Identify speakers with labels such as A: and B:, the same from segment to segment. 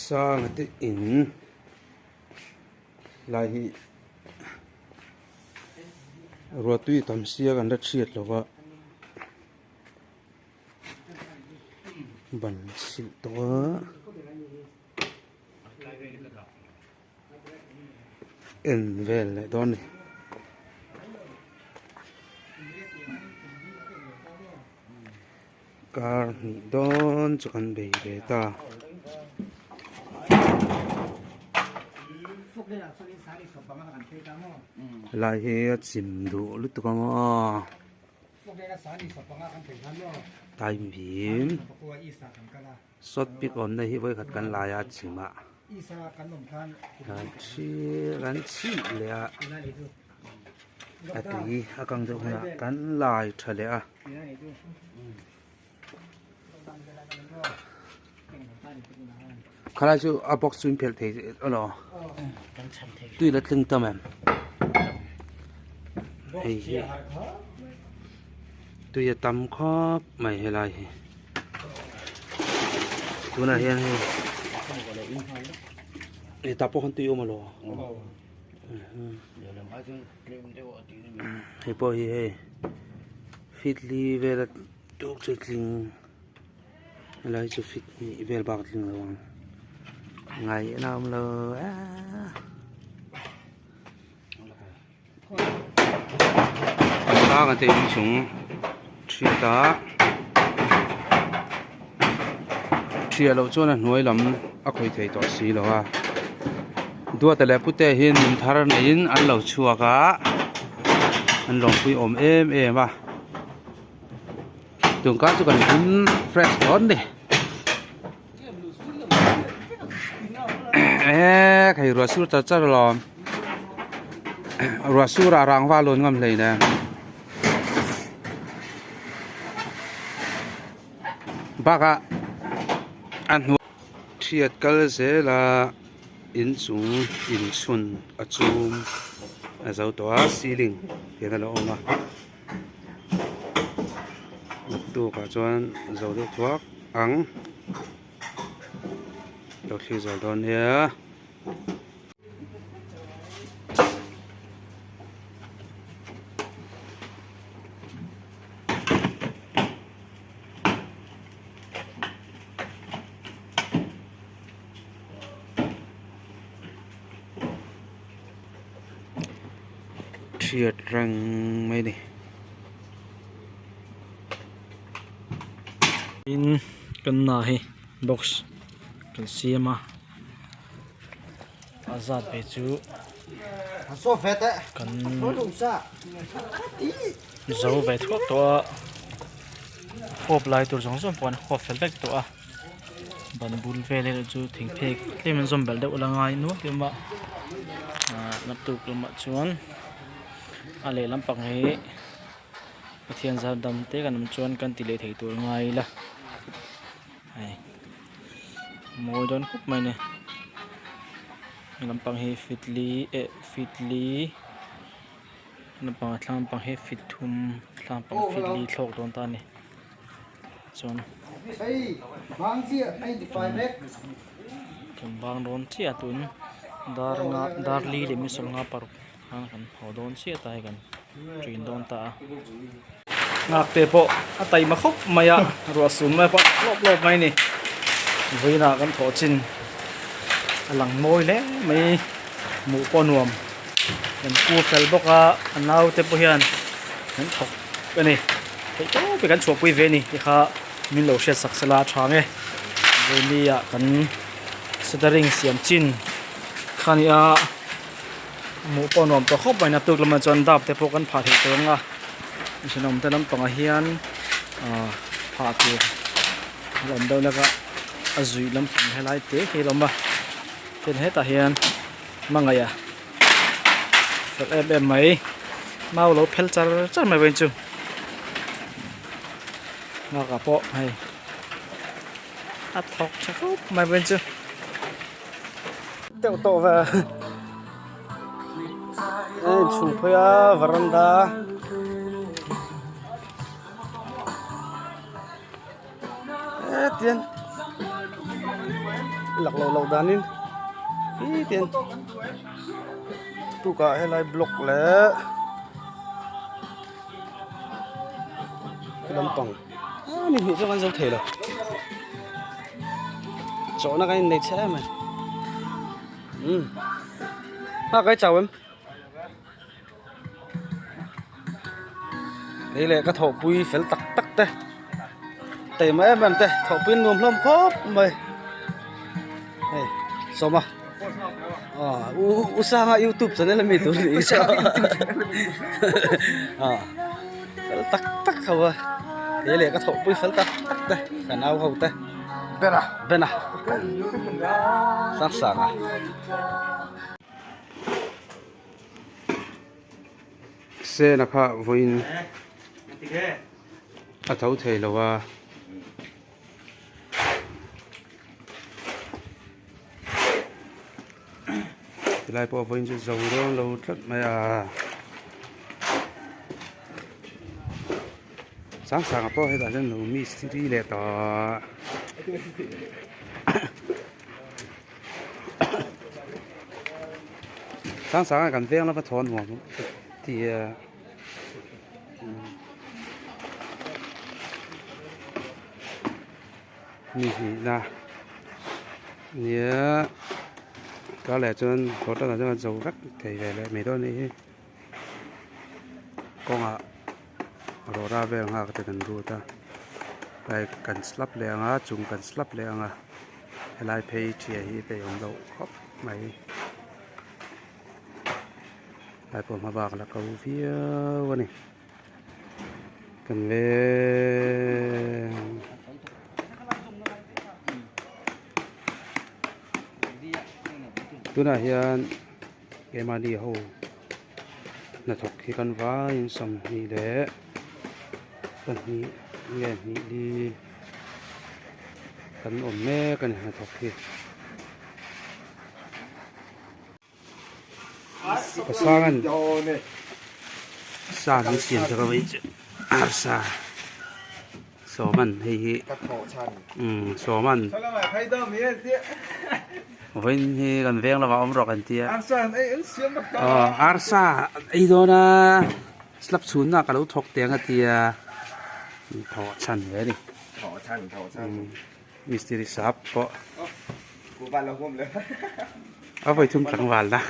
A: Sanga te in lai hi ruahtui tam sia kan la chhiat lo va ban silh tawh a. En vel leh dawn a ni. Kar hnih dawn chu kan bei ve ta. Helai hi a chim duh lutuk ang aw. Time bim. Sawt pik awmna hi vawikhat kan lai a chim a. Kan thi kan chhih leh a. A tui a kang deuh hunah kan lai tha leh a. Khalai chu a box chu in phelh thei elaw tui la tling tam em hei hi tui a tam khawp mai helai hi tunah hian hei hetah pawh khan tui a awm alaw hei pawh hi hei feet li vel a tuk chu tling helai chu feet hnih vel bak a tling lo ang ngaihna a awm lo aaa tlang a te inchung thiat a thiah loh chuan a hnuai lam a khawih thei tawh si lo a duata leh pute hi nun thar neiin an lo chhuak a an lawmpui awm em em a tun kar chu kan hlim fresh dawn ni eee hei ruah sur char char alawm ruah sur ah rangva lawn ngam hlei nen bakah a hnuai thiat kal zel a inchung inchhun a chum a zo tawh a ceiling hian a lo awm a. Naktuk ah chuan zo deuh thuak ang lo thlir zel dawn nia. Thiat reng mai a ni.
B: Tin kan na hi box kan siam a a zat ve chu kan zo ve thuak tawh a khuap lai tur zawng zawng pawh an khuap fel vek tawh a ban bul vel erawh chu thing phek tlem an zawm belh deuh la ngai nual hlawm a ahh naktuk lamah chuan a lehlam pang hi Pathian zar dam te kan awm chuan kan ti leh thei tur ngai ila hei mawi dawn khawp mai a ni lampang hi fitli eh fitli lampang a thlang lampang hi fit thum thlang lampang fitli thlawk dawn ta a ni. Chuan kan bang dawn chiah tun dar nga dar li leh mi sawmnga paruk khan kan haw dawn chiah ta hei kan ṭin dawn ta a. Nghak te pawh a taima khawp mai a ruah sum lai pawh lawp lawp mai a ni vawiinah kan thawh chin a lang mawi hle mai hmuh pawh nuam kan pu fel bawk a a naute pawh hian an thawk a ni. Theih tawp hi kan chhuahpui ve a ni tih kha min lo hriat sak sela a tha ang e. Vawinia kan shuttering siam chin kha a ni a, hmuh pawh nuam tawh khawp mai a tuk lamah chuan dap te pawh kan phah thei tawh ang a, thenawm te lampangah hian ah phah tur a la awm deuh lek a, a zuih lampang helai te hi a la awm a, tin hetah hian hmangaih a fel em em mai mau lo phel char char mai vawiin chu bakah pawh hei a thawk tha khawp mai vawiin chu deuh tawh ve a inchhung phei a varanda hetiang.
A: Lakloh loh danin khi tian tukah helai block leh lampang a ni hnih chu kan zo thei lo chawhna kan innei chhe em mai umm nghak ai chau em kei leh ka thawhpui fel tak tak te taima em em te thawhpui an nuam hlawm khawp mai hei sawma ah u u sanga youtube channel ami tur ni ah fel tak tak ho a kei leh ka thawhpui fel tak tak te ka nau ho te bena bena sangsanga. Sena kha vawiin a tho thei lo a. Tilai pawh vawiin chu zo dawn lo tlat mai a. Sangsanga pawh hetah hian lo mistiri leh tawh. Sang sangah kan veng lama thawn nuam ti a ni hnihna nia ka leh chuan hotel ah chuan a zo vek thei ve leh mai dawn a nih hi kawngah rawra vel nghak te kan lut a tlai kan slap leh ang a chung kan slap leh ang a. Helai phei ṭhia hi peih awm loh khawp mai helai pawh hma bak la ko viau a ni kan veng tunah hian keimahni ho hnathawk hi kan vaiin 20 leh pahnih nge hnih li. Kan awm mek a ni hnathawk hi. Pasangan sa min siam sak a vei chu arsa sawman hei hi umm sawman vawiin hi kan veng lamah awm rawh kan tia aw arsa ei dawn a slap chhunna ka lo thawk teh ang a tia thawh chhan ve a ni. Mistiri sap pawh a vawi thum tlangval na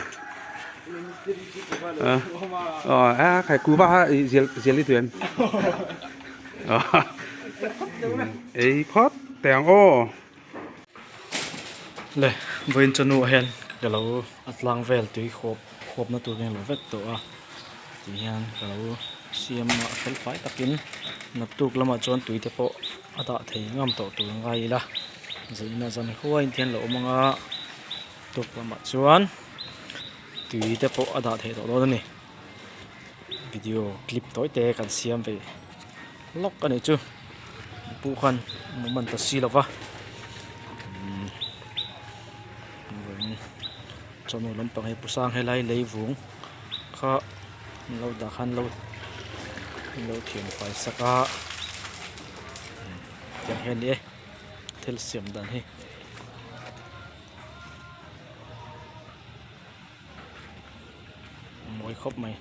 A: a khai kuva kha zial zial i tu em ei phawt teh ang aw.
B: Le vawiin chu nu ah hian ka lo a tlang vel tui khuap khuap na tur hi a lo vek tawh a ti hian ka lo siam a fel fai takin naktuk lamah chuan tui te pawh a dah thei ngam tawh tur ngai ila zanin zan huaiin te hian lo awm anga tuk lamah chuan tui te pawh a dah theih tawh dawn a ni video clip tawi te kan siam ve lawk a nih chu pu khan a man ta si lova chawhnu lampang hi pu sang helai lei vung kha an lo dah khan lo an lo thian fai sak a tiang hian ni e thil siam dan hi. Mawi khawp mai.